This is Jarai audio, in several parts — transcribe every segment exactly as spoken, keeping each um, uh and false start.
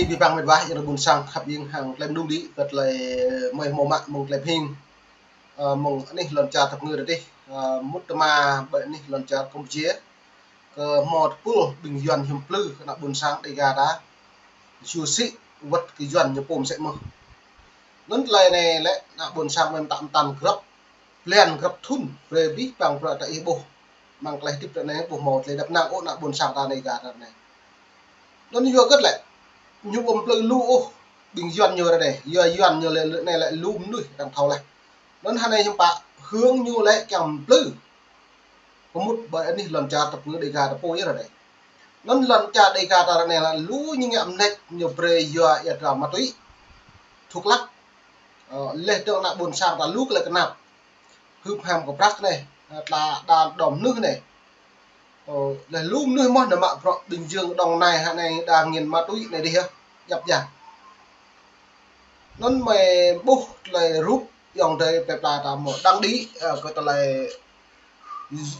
Abih bang mĕt wa, ih ră ƀôn sang khăp ing hăng tơlơi mơnum đĭ, kơ tơlơi mơi hmâo mă mơ̆ng tơlơi pơhing, ơ, mơ̆ng anih lŏn čar tơpơngư adih, ơ, mŭt tơma ƀơi anih lŏn čar Kampuchia. Kơ hmâo tơpul ƀing Yuan hiư̆m plư kơ ană ƀôn sang Dêga ta, yua sĭ wơ̆t kơ Yuan ñu pôm sĕ mơ̆n. Anŭn tơlơi anai lĕ ană ƀôn sang mơ̆n mơtam mơtam grăp blan grăp thŭn, brơi abih bang bruă ta ih ƀuh. Mơ̆ng tơlơi hơdip ră anai ƀu hmâo tơlơi dăp năng ôh ană ƀôn sang ta Dêga ta anai. Anŭn yua hơget lĕ? Ñu ƀu plư lu ôh ƀing Yuan ñu ră anai. Yua Yuan ñu lĕ, lĕ anai lĕ lu mơnuih arăng thâo laih. Anŭn hơnai hiư̆m pă hơ̆ng ñu lĕ kiăng plư pơmŭt ƀơi anih lŏn čar tơpơngư Dêga ta pô yơh ră anai. Anŭn lŏn čar Dêga ta ră anai lĕ lu ñu ngă mơneč ñu brơi yua ia dra ma túy, thuốc lắc. Ơ, laih dơ̆ng ană ƀôn sang ta lu tơlơi kơnap. Hưp ham kơ prăk anai, ơ, ta đa đom mơnuih anai. Ơ, laih lu mơnuih mơ̆n nao mă bruă Bình Dương, Đồng Nai hă anai đa nghiện ma túy anai đih yơh, djăp djang. Anŭn mơi ƀuh tơlơi rup ayŏng adơi plơi pla ta hmâo đăng đĭ, ơ, kơ tơlơi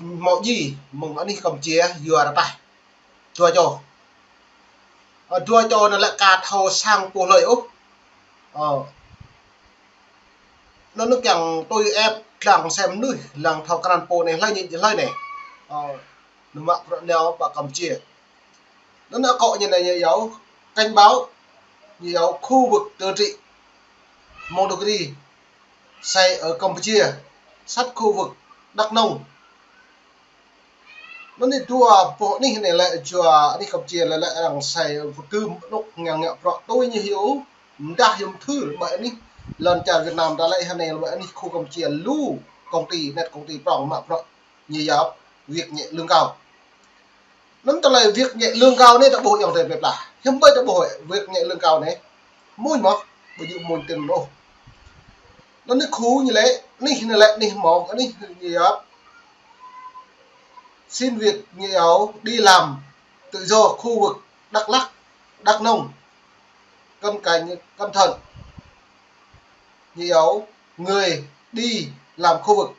hmâo djai mơ̆ng anih Kampuchia yua rơtaih dua čô. Ơ, dua čô anŭn lĕ aka thâo sang pô hlơi ôh. Ơ. Anŭn ñu kiăng tui ĕp lăng sem mơnuih, lăng thâo krăn pô anai hlơi ñu hlơi anai. Ơ, nao mă bruă nao pơ Kampuchia. Anŭn akŏ ñu anai ñu iâu cảnh báo, ñu iâu khu vực tự trị Mondulkiri, xây ở Campuchia, sát khu vực Đắk Nông. Anŭn ñu dua boh anih anai lĕ yua anih Kampuchia lĕ lĕ arăng xây pơkơ̆m anŭk ngă ngă bruă tui ñu hyu, mơdah yom thưr ƀơi anih lŏn čar Việt Nam ta lĕ hơnai ƀơi anih khu Kampuchia lu công ty, net công ty prŏng mă bruă ñu iâu việc nhẹ lương cao. Anŭn tơlơi việc nhẹ lương cao anai ta ƀuh ayŏng adơi plơi pla. Hiư̆m ƀơi ta ƀuh việc nhẹ lương cao anai. Mơ̆n mơ̆, ƀu djơ̆ mơ̆n tin ôh. Anŭn anih khu ñu lĕ, anih ñu lĕ, anih hmâo, anih ñu iâu xin việc ñu iâu đi làm tự do khu vực Đắk Lắk, Đắk Nông, Cần Canh, Cần Thơ. Ñu iâu người đi làm khu vực,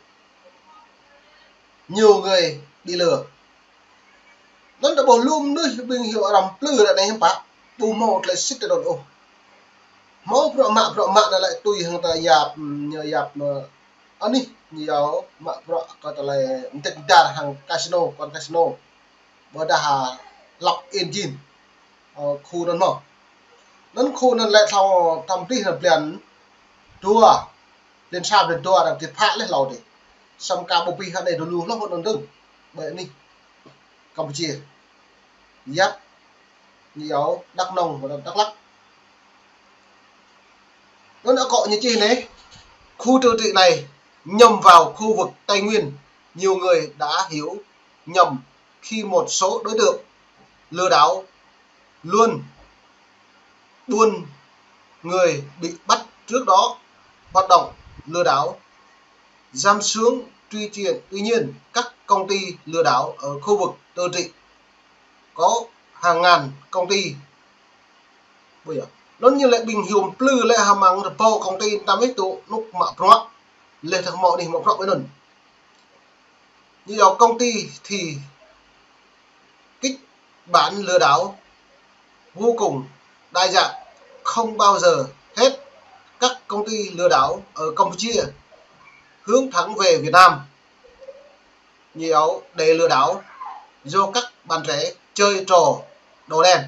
nhiều người bị lừa. Anŭn ta ƀuh lu mơnuih ƀing hyu arăng plư ră anai hiư̆m pă, ƀu hmâo tơlơi sĭt tơdơi ôh. Hmâo bruă mă, bruă mă anŭn lĕ tui hăng ta yap, ñu yap mơ̆ anih ñu iâu mă bruă kơ tơlơi mơdĕt mơdar hăng casino, kon casino. Ƀôdah hă lăp engine. Ơ, khu anŭn mơ̆. Anŭn khu anŭn lĕ thâo tăm tih anŭn blan dua, blan sa blan dua arăng kơpă laih hlâo adih. Samơ̆ aka ƀu bih hă anai dơ̆ng lu hloh anŭn dơ̆ng. Ƀơi anih Kampuchia. Yap, ñu iâu Đắk Nông, Đắk Lắk. Anŭn akŏ ñu čih anai, khu tự trị này nhằm vào khu vực Tây Nguyên, nhiều người đã hiểu nhầm khi một số đối tượng lừa đảo luôn buôn người bị bắt trước đó hoạt động lừa đảo giam sướng truy chuyện. Tuy nhiên, các công ty lừa đảo ở khu vực tự trị có hàng ngàn công ty. Ƀu djơ̆. Anŭn ñu lĕ ƀing hyu plư lĕ hơmăng rơbâo công ty tam ih tŭ anŭk mă bruă. Laih ta hmâo anih mă bruă ƀơi anŭn. Ñu iâu công ty thì kịch bản lừa đảo vô cùng đa dạng, không bao giờ hết. Các công ty lừa đảo ở Campuchia hướng thẳng về Việt Nam. Nhiều để lừa đảo do các bạn trẻ chơi trò đỏ đen.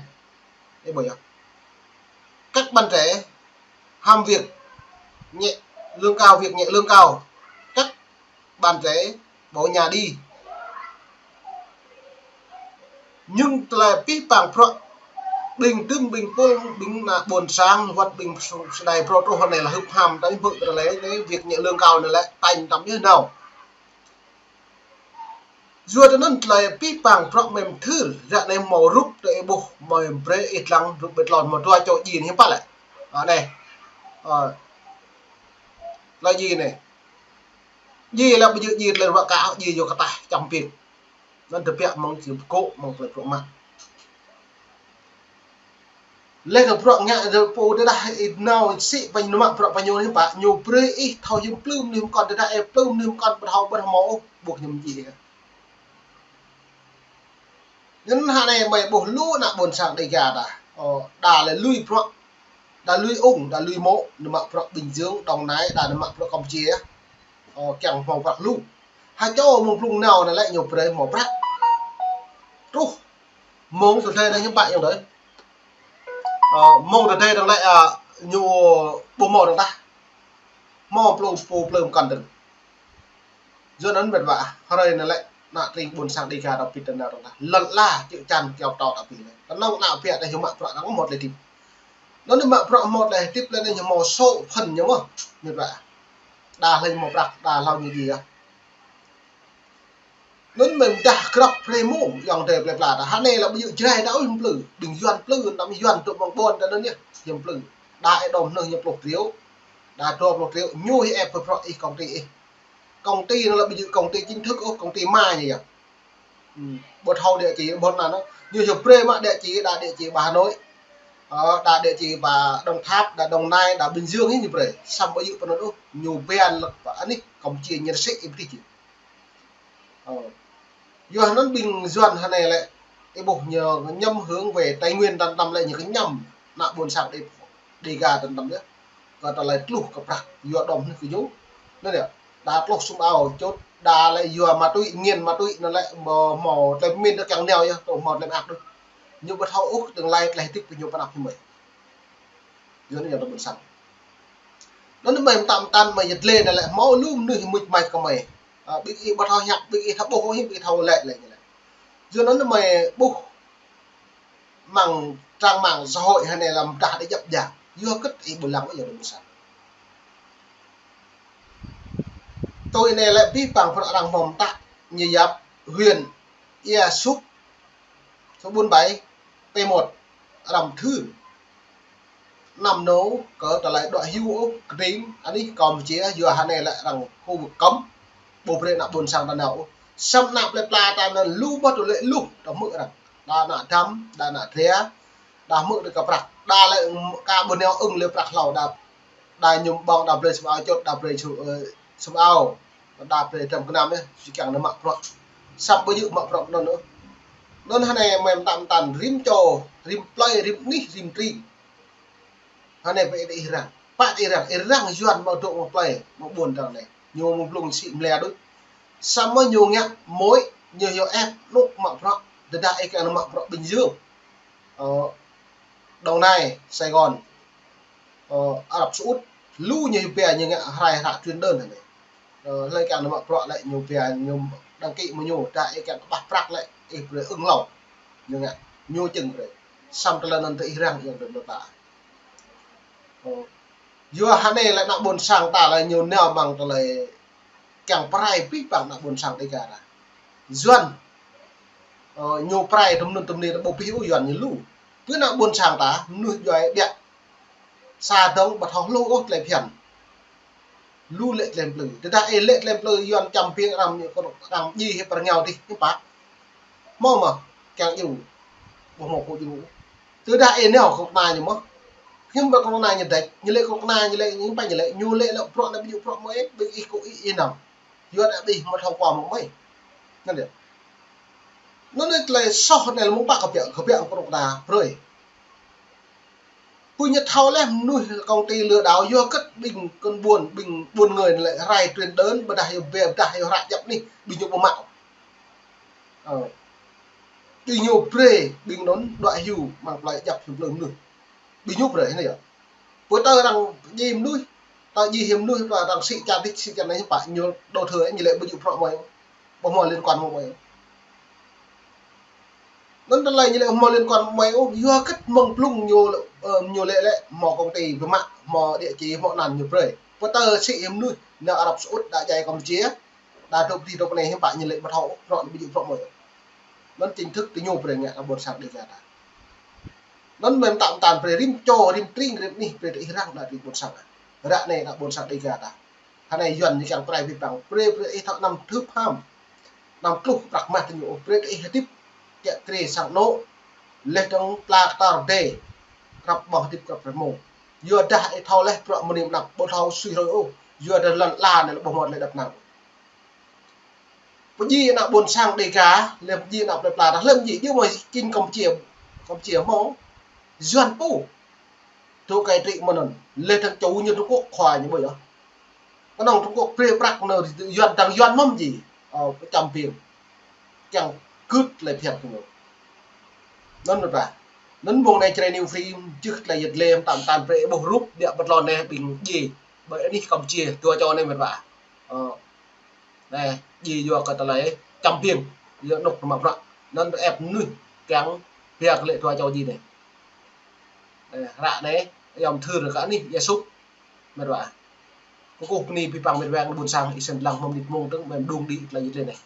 Ê, ƀu djơ̆. Các bạn trẻ ham việc nhẹ lương cao, việc nhẹ lương cao. Các bạn trẻ bỏ nhà đi. Nhưng tơlơi pih pang bruă ƀing tơm ƀing pul ƀing ană ƀôn sang wơ̆t ƀing sơdai phrâo truh anai lĕ hưp ham tơlơi hơmư̆ tơlơi anai, việc nhẹ lương cao anai lĕ tañ tăm yơh nao. Yua tơ anŭn tơlơi pih pang bruă mơ̆n thưr, ră anai hmâo rup tơ ih ƀuh, mơi brơi ih lăng rup ƀơi tlôn hmâo dua čô djai anai hiư̆m pă lĕ. Ơ, anai. Ơ. Tơlơi djai anai. Djai lĕ ƀu djơ̆ djai tơlơi ruă kơ, djai yua kơ tah čăm pit. Anŭn tơbiă mơ̆ng či pơkŏ mơ̆ng tơlơi bruă mă. Laih dơ̆ng bruă ngă dơ̆ng pô tơdah ih nao sĭ pơ ñu nao mă bruă pơ ñu anai hiư̆m pă, ñu brơi ih thâo hiư̆m plư mơnuih mơkŏn, tơdah ih plư mơnuih mơkŏn ƀu thâo ƀu hmâo ôh, ƀuh ñu mơ̆n djai. Anŭn hă anai mơi ƀuh lu ană ƀôn sang Dêga ta. Ơ, đa lĕ lui bruă, đa lui ung, đa lui mô̆, nao mă bruă Bình Dương, Đồng Nai, đa nao mă bruă Campuchia. Ơ, kiăng hmâo prăk lu. Hơčô mơ̆ng blung nao anai lĕ ñu brơi hmâo prăk. Truh mơ̆ng tơdơi anai hiư̆m pă yơh đơi. Ơ, mơ̆ng tơdơi anai lĕ, ơ, ñu ƀu hmâo dơ̆ng tah. Hmâo plư pô plư mơkăn dơ̆ng. Yua anŭn mĕt wa, hrơi anai lĕ, ană tring ƀôn sang Dega ta pĭt tơnao dơ̆ng tah. Lŏn ala čư̆ čan kiao pơtao ta pĭt lĕ. Kơnơ̆ng ană biă ta hiư̆m mă bruă arăng hmâo tơlơi hơdip. Anŭn anai mă bruă hmâo tơlơi hơdip lĕ anai ñu hmâo sô phăn ñu mơ̆n. Mĕt wa. Đa hlơi hmâo prăk, đa hlâo ñu djai. Anŭn mơ̆n dah grăp brơi mơ̆ng, yŏng adơi plơi pla ta. Hơnai lĕ ƀu djơ̆ Jrai ta ôh hiư̆m plư. Ƀing Yuan plư, anăm Yuan tŭ mơ̆ng ƀôn ta anŭn yơh, hiư̆m plư. Đa ih đom anŭn hiư̆m pluh triệu. Đa dua pluh triệu. Ñu hĭ ĕp pơprŏ ih công ty ih. Công ty anŭn lĕ ƀu djơ̆ công ty chính thức ôh, công ty ma ñu yơh. Hm, ƀu thâo địa chỉ ƀôn anŭn. Ñu yơh brơi mă địa chỉ, đa địa chỉ pơ Hà Nội. Ơ, đa địa chỉ pơ Đồng Tháp, đa Đồng Nai, đa Bình Dương hĭ ñu brơi. Samơ̆ ƀu djơ̆ pơ anŭn ôh. Ñu ban lăk pơ anih, Campuchia ñu rơsĭ ih pơtih či. Ơ. Yua anŭn ƀing Yuan hơnai lĕ, ih ƀuh ñu ñăm hướng về Tây Nguyên tơnăm lĕ ñu kơ ñăm ană ƀôn sang Đê-, Dega tơnăm yơh. Kơ tơlơi tluh kơ prăk yua đom anai kơ ñu. Anŭn yơh, đa tluh sum ao čut, đa lĕ yua ma túy, nghiện ma túy anŭn lĕ hmâo, hmâo tơlơi pơmĭn tơ kiăng nao yơh, tŭ hmâo tơlơi mơak đôč. Ñu ƀu thâo ôh tương lai tơlơi hơdip kơ ñu pơ anăp hiư̆m mơi. Yua anŭn yơh ta ƀôn sang. Anŭn mơi mơtam mơtam mơi yơh lĕ anai lĕ hmâo lu mơnuih mŭt mai kơ mơi. Ơ, ƀing ih ƀu thâo hiăp, ƀing ih thâo ƀuh, ƀing ih thâo lĕ lĕ ñu lĕ. Yua anŭn mơi ƀuh mơ̆ng trang mạng xã hội hơnai lăm dah đe djăp djang. Yua kơ ih ƀu lăng ôh yơh ta ƀôn sang. Tui anai lĕ pih păng pơră arăng hmâo mơtă ñu yap huyện Ia Súp, số bốn bảy, P một, arăng thư. Anăm nao kơ tơlơi đuaĭ hyu ôh, kơđing, anih Campuchia, yua hơnai lĕ arăng khu vực cấm. Ƀu brơi ană ƀôn sang ta nao ôh. Samơ̆ ană plơi pla ta anŭn lu ƀuh tơlơi lu, ta hmư̆ arăng. Đa ană dăm, đa ană dra, đa hmư̆ tơ kơ prăk. Đa lĕ ka ƀu nao ưng lĕ prăk hlâo đa. Đa ñu ƀơ̆ng đa brơi sum ao čut, đa brơi su-, ơ, sum ao. Đa brơi dăm gơnam yơh, či kiăng nao mă bruă. Samơ̆ ƀu djơ̆ mă bruă anŭn ôh. Anŭn hơnai mơi mơtam mơtam rĭm čô, rĭm plơi, rĭm anih, rĭm tring. Hơnai pơ ih răng. Pă ih răng, ih răng Yuan mă dŏ mă plơi, mă ƀôn ta anai. Ñu mă blung sĭ mlĕ đôč. Samơ̆ ñu ngă mơi, ñu yua ĕp nŭk mă bruă, tơdah ih kiăng nao mă bruă Bình Dương. Ơ, Đồng Nai, Sài Gòn, ơ, Ả Rập Xê Út, lu ñu pia ñu ngă rai hră truyền đơn anai. Ơ, hlơi kiăng nao mă bruă lĕ ñu pia ñu đăng ký mơ̆ng ñu, tơdah ih kiăng kơƀah prăk lĕ, ih brơi ưng hlâo. Ñu ngă, ñu čưng brơi. Samơ̆ tơlơi anŭn tơ ih răng yơh brơi mơta. Ơ, yua hơnai lĕ ană ƀôn sang ta lĕ ñu nao mơ̆ng tơlơi kiăng pơrai pih păng ană ƀôn sang Dega ta. Yuan, ơ, ñu pơrai tơm anŭn tơm anai ta ƀu pih ôh Yuan ñu lu. Pơ ană ƀôn sang ta, mơnuih djuai ƀiă. Sa dơ̆ng ƀu thâo hluh ôh tơlơi phiăn. Lu lĕ tơlơi plư. Tơdah ih lĕ tơlơi plư Yuan čăm piêng arăng ñu kơ arăng djai hĭ pơ rơngiao dih, hiư̆m pă. Hmâo mơ̆, kiăng djru. Ƀu hmâo pô djru. Tơdah ih nao kơ kơna ñu mơ̆. Hiư̆m pă kơna ñu đĕč, ñu lĕ kơna ñu lĕ, hiư̆m pă ñu lĕ, ñu lĕ lĕ bruă anai ƀu djơ̆ bruă mơi, ƀing ih kơ ih, ih nao. Yuan ƀu ih mă thâo kua mă mơi. Anŭn yơh. Anŭn yơh tơlơi soh anai lĕ mơ̆ng pă kơ biă, kơ biă kơ rŏk ta brơi. Pô ñu thâo lĕ mơnuih công ty lừa đảo yua kơ ƀing kơnơ̆ng ƀôn, ƀing ƀôn ngơi lĕ rai truyền đơn, ƀôdah yua bĕ, ƀôdah yua hră djăp anih, ƀing ñu ƀu mă. Ơ. Ƀing ñu brơi, ƀing anŭn đuaĭ hyu, mơ̆ng plơi djăp hyu plơi mơnuih. Ƀing ñu brơi anai yơh. Pơ tơ arăng djai mơnuih, tơ djai hĭ mơnuih, tơ arăng sĭ čar dih, sĭ čar anai hiư̆m pă, ñu đổ thừa, ñu lĕ ƀu djơ̆ bruă mơi. Ƀu hmâo liên quan mơi. Anŭn tơlơi ñu lĕ hmâo liên quan mơi ôh, yua kơ mơ̆ng blung ñu, ơ, ñu lĕ lĕ hmâo công ty pơmă, hmâo địa chỉ, hmâo anăn ñu brơi. Pơ tơ sĭ hĭ mơnuih, nao Ả Rập Xê Út đa djai Campuchia, đa dŏ pơ dih dŏ pơ anai hiư̆m pă ñu lĕ ƀu thâo ôh, bruă ñu ƀu djơ̆ bruă mơi. Anŭn chính thức tơ ñu brơi ngă ană ƀôn sang Dega ta. Anŭn mơ̆n tơm tơm brơi rĭm čô, rĭm tring, rĭm anih, brơi tơ ih răng đa tring ƀôn sang. Ră anai ană ƀôn sang Dega ta. Hơnai Yuan ñu kiăng pơrai pih păng, brơi, brơi ih thâo anăm thưp ham. Anăm tluh prăk mah tơ ñu, brơi kơ ih hơdip kiă kriê sang anŏ. Laih dơ̆ng pla kơtor dêh. Krăp ƀơ̆ng hơdip krăp rơmô. Yua dah ih thâo laih bruă mơni mơnăp, ƀu thâo sui hrơi ôh. Yua dah lŏn ala anai lĕ ƀu hmâo tơlơi đăp năng. Pơdjai ană ƀôn sang Dega, lĕ pơdjai ană plơi pla, dah lĕ pơdjai, djơ̆ mơi čing Campuchia, Campuchia hmâo. Yuan pô. Tơ kơ trĭ mơ̆n anŭn. Lĕ tơ̆ng čô ñu Trung Quốc khua ñu ƀơi yơh. Kơnơ̆ng Trung Quốc brơi prăk nơ Yuan, tơ̆ng Yuan mơ̆n či. Ơ, čăm piêng. Kiăng kưt lĕ phiăn kơ ñu. Anŭn mơ̆n ƀă. Anŭn mơ̆ng anai Jrai New Free, jưh tơlơi yet lem, tam tam brơi ƀuh rup, biă pơtlon anai ƀing djai. Ƀơi anih Campuchia, dua čô anai mơ̆n ƀă. Ơ, anai, djai yua kơ tơlơi čăm piêng, yua anŭn mă bruă. Anŭn ĕp mơnuih kiăng biă kơ lĕ dua čô djai anai. Anai, ră anai, yom thur kơ anih, yơh sŭk, mơ̆n ƀă. Kơkuh bơni abih bang mĕt wa ƀôn sang, ih sĭt lăng mơ̆ng mơnit mơ̆ng tơ̆ng, mơ̆ng đung đĭ tơlơi yet lem anai.